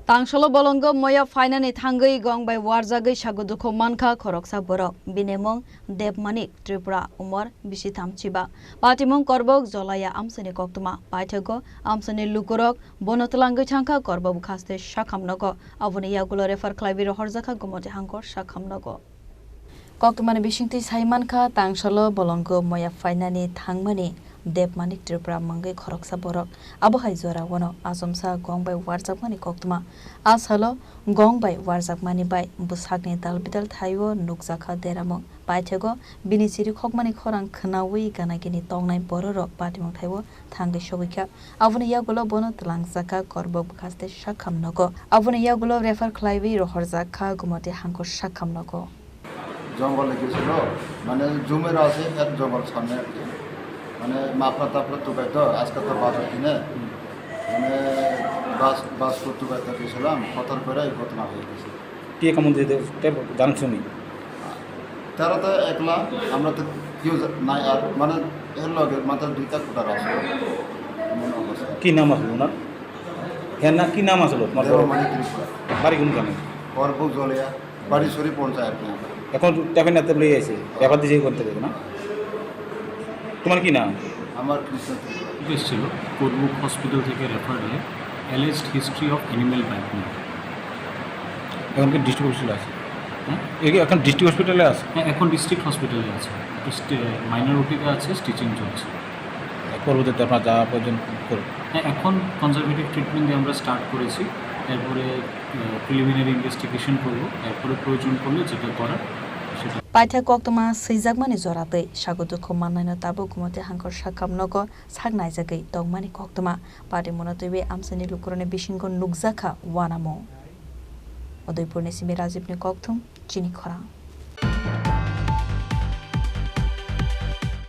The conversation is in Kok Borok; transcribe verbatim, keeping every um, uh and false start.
Tangsolo bolongo moya phainani thangwi gong bai warjagwi sago dukhu mankha khoroksa borok. Bini mung Debmanik Tripura, umor bisi tamchiba. Patimung Korbok Jolaya amsani koktwma. Paithago amsani lukurok bono twlangwi thangkha Korbok bwkhaste sakham nogo. Aboni yagulo refer khlaiwi rohorjakha Gumoti Hangkor sakham nogo. Koktwmani bisingtwi sai mankha, tangsolo bolongo moya phainani thangmani Debmanik Tripura mungwi khoroksa borok. Abo hai jora wano achomsa gong bai warjakmani koktwma. A salo gong bai warjakmani bai bwsakni dal bidal thaiwi nukjakha deramung. Paithago bini chirikhokmani khorang khnaui gana gini tongnai bororok patimung thaiwi thangwi sogwi kha. Aboni yagulo bono twlangjakha Korbok bwkhaste sakham nogo. Aboni yagulo refer khlaiwi rohorjakha Gumoti Hangkor sakham nogo. জঙ্গলে গেছিল, মানে জমির আছে, এক জঙ্গল সামনে আর কি। মানে মাফলা টাফলা টুকাইতো, আজকে তো বাজার কিনে, মানে বাস, বাস করতে করতে গেছিলাম, কথার করে এই ঘটনা হয়ে গেছে। কে কেমন দিতে, কে জানছো নি? তারা তো একলা, আমরা তো কেউ জা-, নাই আর, মানে এর লগে মাত্র দুইটা কুটার আছে, এমন অবস্থা। কি নাম আছে ওনার? হ্যাঁ, না, কি নাম আছে তোমার? দেবমানিক ত্রিপুরা। বাড়ি কোনখানে? ওর বউ জলিয়া। বাড়ি সরি পৌঁছায় আর কি। এখন ট্যাফে নাতে লই আছে, ব্যাপার দিয়ে কোন থেকে না? তোমার কি নাম? আমার কৃষ্ণ ত্রিপুরা। এসেছিল কোর্টবুক হসপিটাল থেকে রেফার হয়ে alleged history of animal bite নিয়ে। এখন কি ডিস্ট্রিক্ট হসপিটালে আছে? হ্যাঁ? এ কি এখন ডিস্ট্রিক্ট হসপিটালে আছে? হ্যাঁ, এখন ডিস্ট্রিক্ট হসপিটালে আছে। স্টে-, মাইনর ওটিতে আছে, স্টিচিং চলছে। পরবর্তীতে আপনার যা প্রয়োজন করুন। হ্যাঁ, এখন কনজারভেটিভ ট্রিটমেন্ট দিয়ে আমরা স্টার্ট করেছি। এরপরে, আহ, প্রিলিমিনারি ইনভেস্টিগেশন করবো। এরপরে প্রয়োজন পড়লে যেটা করার, সেটা। Paithak koktwma swijakmani jora twi sago dukhu mannaino tabuk Gumoti Hangkor sakham nogo sak naijagwi tongmani koktwma. Patimungno twiwi amchaini lukurokni bisingo nukjakha uanamung. Udaipurni simi Rajibni kokthum, chini khorang.